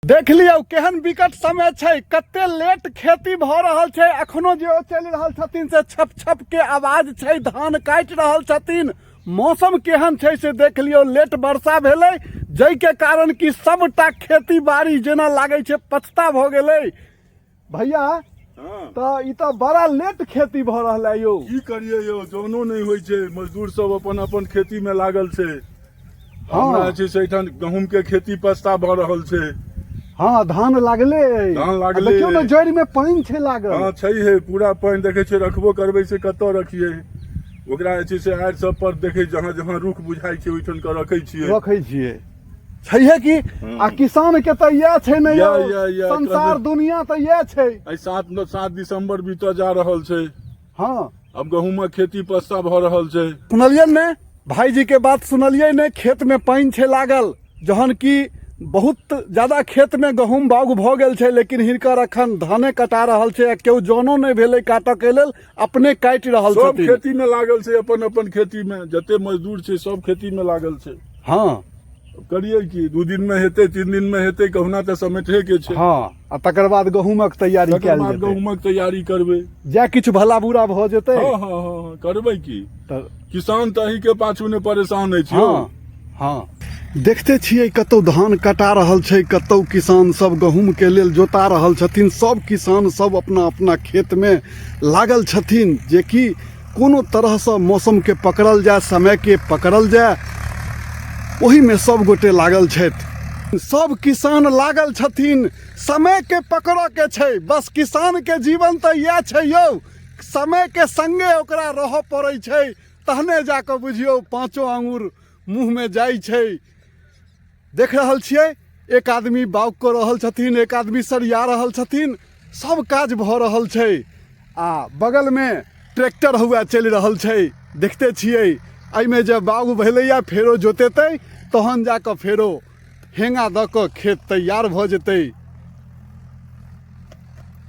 देख लियौ केहन विकट समय छै, कते लेट खेती भऽ रहल छै। अखनो जे ओ चलि रहल छथिन से छप छप के आवाज छै, धान काटि रहल छथिन। मौसम केहन छै से देख लियौ। लेट वर्षा भेलै, जाहिके कारण कि सबटा खेती बाड़ी जेना लागै छै पछता भऽ गेलै। भैया, तऽ ई तऽ बड़ा लेट खेती भऽ रहल है यौ। की करियै यौ, जौनो नहि होइ छै, मजदूर सब अपन अपन खेती मे लागल छै। हमरा जे छै से एहिठाम गहूँम के खेती पस्ता भऽ रहल छै। हँ, धान लागले अइ। धान लागले। देखियौ ने, जड़ि मे पानि छै लागल। हँ, छै हे, पूरा पानि देखै छियै। रखबो करबै से कतऽ रखियै ओकरा? जे छै से आड़ि सब पर देखै, जहाँ जहाँ रुख बुझाइ छै ओहिठाम के रखै छियै। रखै छियै, छैहे की। आ किसान के तऽ इएह छै ने यौ, संसार दुनिया तऽ इएह छै। आइ 7 दिसंबर बीतऽ जा रहल छै। आब गहूँमक खेती पस्ता भऽ रहल छै। सुनलियै ने भाईजी के बात? सुनलियै ने, खेत में पानि छै लागल, जहन कि बहुत ज्यादा खेत में गहूँम बाउग भऽ गेल छै, लेकिन हिनकर अखन धाने कटा रहल छै आ केओ जनो नहि भेलै काटऽ के लेल, अपने काटि रहल सब छथिन। खेती में लागल छै, अपन अपन खेती में जते मजदूर छै सब खेती में लागल छै। करियै की, 2 दिन में हेतै, 3 दिन में हेतै, कहुना तऽ समेटे के छै। हँ, आ तकर बाद गहूँमक तैयारी तकर कयल बाद जेतै। गहूँमक तैयारी करबै। जै किछु भला बुरा भऽ जेतै। हँ, करबै की। तऽ किसान तऽ अहीं के पाछू ने परेशान अछि यौ। हँ, देखते छियै, कतौ धान कटा रहल छै, कतौ किसान सब गहूँम के लेल जोता रहल छथिन। सब किसान सब अपना अपना खेत मे लागल छथिन जेकि कोनो तरहसँ मौसमके पकड़ल जाय, समयके पकड़ल जाय, ओहिमे सब गोटे लागल छथि। सब किसान लागल छथिन, समयके पकड़ऽके छै बस। किसानके जीवन तऽ इएह छै यौ, समयके सङ्गे ओकरा रहऽ पड़ै छै, तहने जाकऽ बुझियौ पाँचो आङ्गुर मुँहमे जाइ छै। देख रहल छियै, एक आदमी बाउग कऽ रहल छथिन, एक आदमी सरिया रहल छथिन, सब काज भऽ रहल छै आ बगलमे ट्रैक्टर हुए चलि रहल छै। देखते छियै, एहिमे जे बाउग भेलैया फेरो जोतेतै, तहन जाकऽ फेरो हेंगा दऽ कऽ खेत तैयार भऽ जेतै।